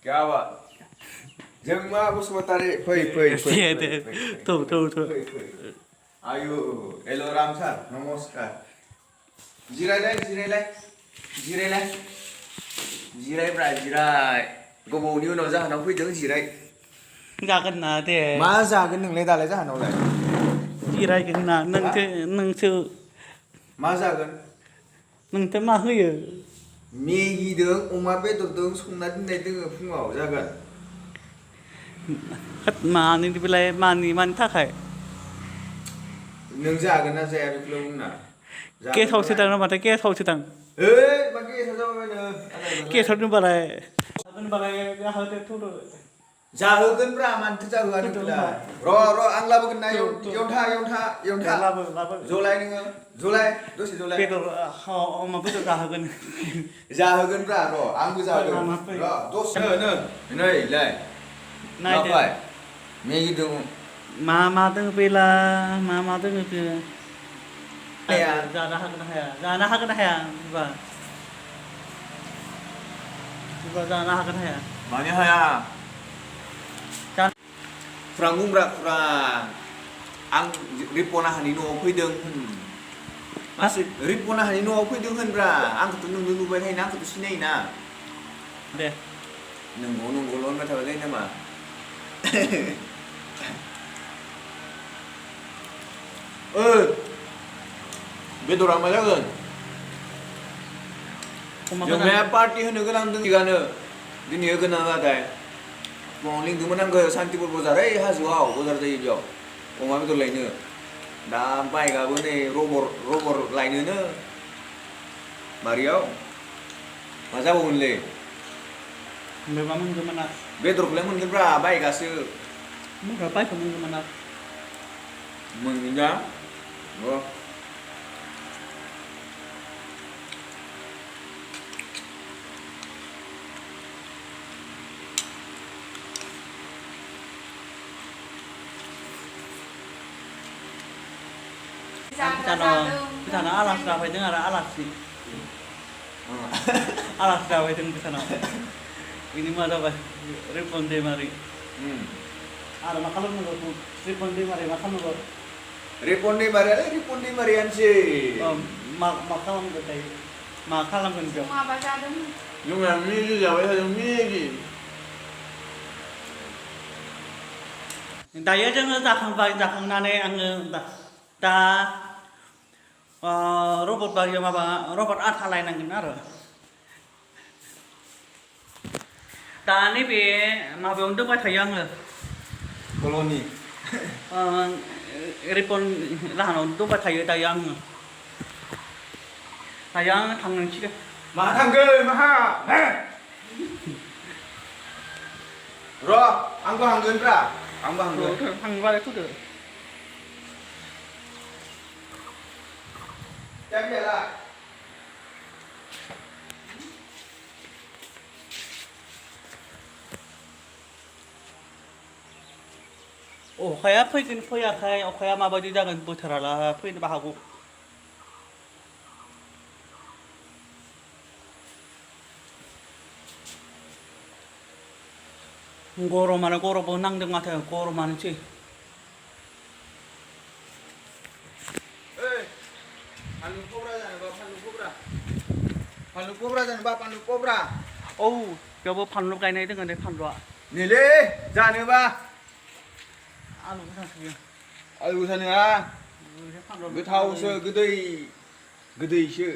Gawa. Jeung मा बसुमतारी फै दे थौ आयु हेलो राम सार नमस्कार जिरायलाय जिरायब्रा जिराय गोबावनि उनाव जाहोनाव फैदों जिराय जागोन ना दे मा जागोन नोंलाय दालाय जाहोनावलाय जिरायगोन ना नोंसो मा जागोन नोंसो मा होयो मेगिदों अमा बेदरदों संना दोननाय दोङो फुङाव जागोन मानि बेलाय मानि थाखाय नों जागोन ना जाया बेखौल' बुंना गेसावसो दां ना माथो गेसावसो दां ओइ मा गेसाव जाबायनो गेसाव दोनबालाय जाहोदो थौदो जाहोगोनब्रा मानोथो जाहोआ नोंखौलाय र' आं लाबोगोन ना एवथा लाबो जलाय नोङो जलाय दसे जलाय बेदर अमा बेदर जाहोगोनब्रा र' आंबो जागोन र' दसे नैलाय नायफाय मेगि दङ मा दोङो बेला मा दोङो बे जानो हागोन ना हाया बिबा जानो हागोन हाया मानो हाया खुरां बुंब्रा खुरां आं रिपनाहानि न'आव फैदों रिपनाहानि न'आव फैदों होनब्रा आंखौथ' नोंनो नुबाय थायोना आंखौथ' सिनायोना दे नंगौल' होनबाय थाबा जायो नामा बेदरा मा जागोन जोंनिया पार्टि होनो गोनां थिगानो दिनै होगोन नाथाय फुङाव लिंदोंमोन आंखौ सान्तिपुर बाजार ओइ हाजोआव बाजार जायो बेयाव अमा बेदर लायनो दा बाइकआबो नै रबर लायनोनो मारियाव मा जाबावगोनलै बेदरखौलाय मोनगोनब्रा बाइकआसो बाइकखौ मोनगोन ना मोनगोन ना Sana alas gawe dengan alas sih. Alas gawe dengan sana. Ini mah apa? Responde mari. Ada makanan nggak? Responde mari makan nggak? Responde marian sih. Makanan nggak tahu. Makanan nggak. Semua bahasa ada. Yung migi gawe yung migi. Daya jangan जाखांनानै आङो दा robot बारियाव robot आथा लायनांगोन आरो दा नैबे माबायावनो दोनबाय थायो आङो कल'नि रिपन लाहानावनो दोनबाय थायो दायो आं थांनांसिगोन माहा थांगोन माहा र' आंबो हांगोनब्रा थांबालाय फैदो Jamila. अखाया फैगोन फैयाखै अखाया माबायदि जागोन बोथोरालाय फैनोबो हागौ गरमबो नांदों माथो गरमानोसै फानलु कब्रा औ बेयावबो फानलु गायनाय दङ दे फानलुआ नैलै जानोबा आलु गोथांसो आलु गोथां नङा गोथावसो गोदैसो